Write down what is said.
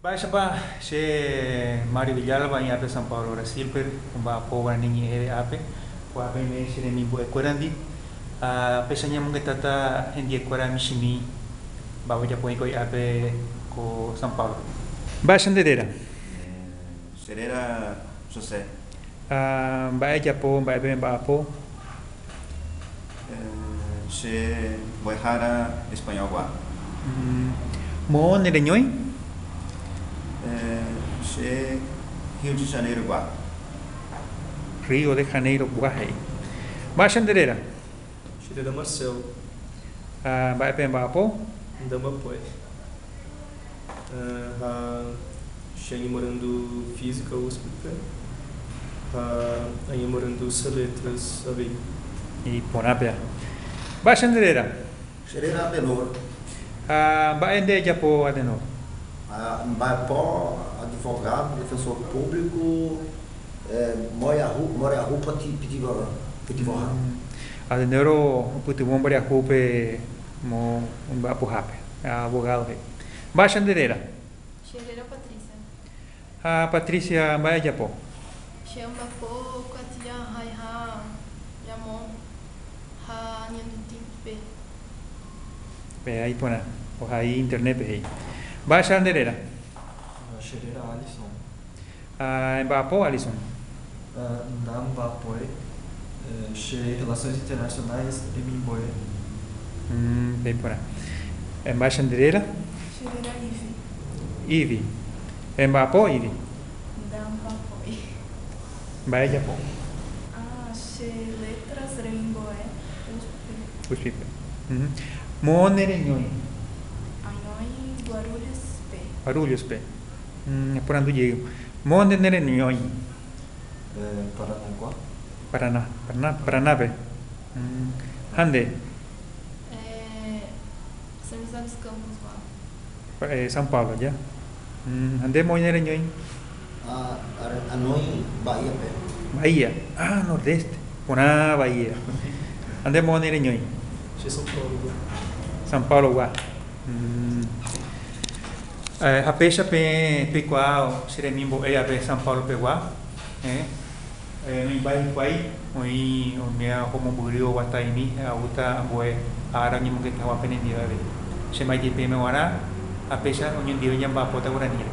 Mba'éichapa che Mario Villalba aĩ ápe San Pablo, Brasil-pe, omba'apo guarani ñe'ẽre ápe, ko'ápe aime che remimbo'ekuérandi ha péicha añemongetáta hendiekuéra michĩmi mba'e ojapo hikuái ápe ko San Pablo-pe. Mba'éicha nde réra? Che réra José. Ha mba'e ejapo, mba'épe emba'apo? Che mbo'ehára español-gua. Moõ ne reñói? Che Rio de Janeiro-gua. Rio de Janeiro-gua he'i. Mba'éicha nde réra? Che réra Marcelo. Ha mba'épe emba'apo? Ndamba'apói. Ha che añemoarandu Física USP-pe ha añemoaranduse Letras avei. Iporã péa. Mba'éicha nde réra? Che réra Adenor. Ha mba'e nde ejapo Adenor? Mba'apo advogado, defensor público, mboriahu pytyvõha. Adenor opytyvõ mboriahúpe mba'apohápe. Abogado he'i. Mba'éicha nde réra? Che réra Patricia. Ha Patricia mba'e ejapo? Che amba'apo kuatia ha'eha ramo ha ñandutípe. Péa iporã, ohai internet-pe he'i. Mba'éicha nde réra? Che réra Alison. Ha emba'apo Alison? Ndamba'apói. Che Relaciones Internacionales remimbo'e. Iporã. Mba'éicha nde réra? Che réra Ivy. Ivy. Emba'apo Ivy? Ndamba'apói. Mba'e ejapo? Ah, che Letras remimbo'e USP-pe. USP-pe. Moõ ne reñói? Añói Guarulhos-pe. Guarulhos-pe. Aporandu jey. Moõ nde nereñói? Paranaygua. Paraná, Paraná, Paranápe. Ha nde? San José dos Campos-gua. San Pablo, ja. Ha nde moõ nereñói? Añói Bahía-pe. Bahía. Ah, Nordeste. Porã Bahía. Ha nde moõ nereñói? Che São Paulo-gua. San Pablo-gua. Ha péicha peẽ peikuaa che remimbo'e ave San Pablo pegua, noĩmbái hikuái, oĩ oiméva oho mombyry oguata'imi ha oúta ambue ára oñemongeta hag̃ua penendive avei. Che maitei peẽme g̃uarã ha péicha oñondive ñamba'apóta guaraníre.